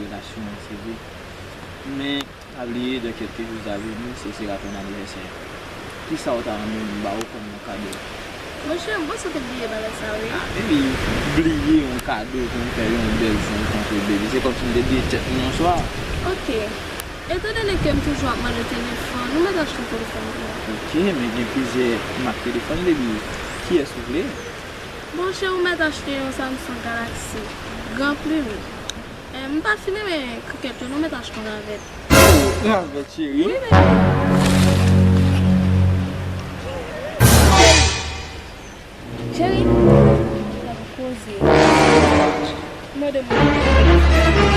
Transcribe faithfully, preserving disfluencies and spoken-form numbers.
Relasyon an, se vre. Men, pa bliye, dans quelques jours à venir, se sera ton anniversaire. Kisa w ta renmen m ba w kòm yon kado? Monchè, m panse w te bliye bagay sa, wi. Ah, baby, bliye yon kado pou m fè yon bèl zanj kontre, baby. Se kòmsi m te bliye tèt mwen yon swa. Ok. Etandone ke m toujou ap mande telefòn, nou mèt achte telefòn pou mwen. Ok, men gen plizyè mak telefòn, baby. Kiyès ou vle? Monchè, ou mèt achte yon Samsung Galaxy Grand Plume. Eh, m pa fin renmen krikèt yo, nou mèt achte yon ravèt. Oh, ravèt, cheri. Wi, baby. Cheri, cheri, n ap koze. Mande mwen.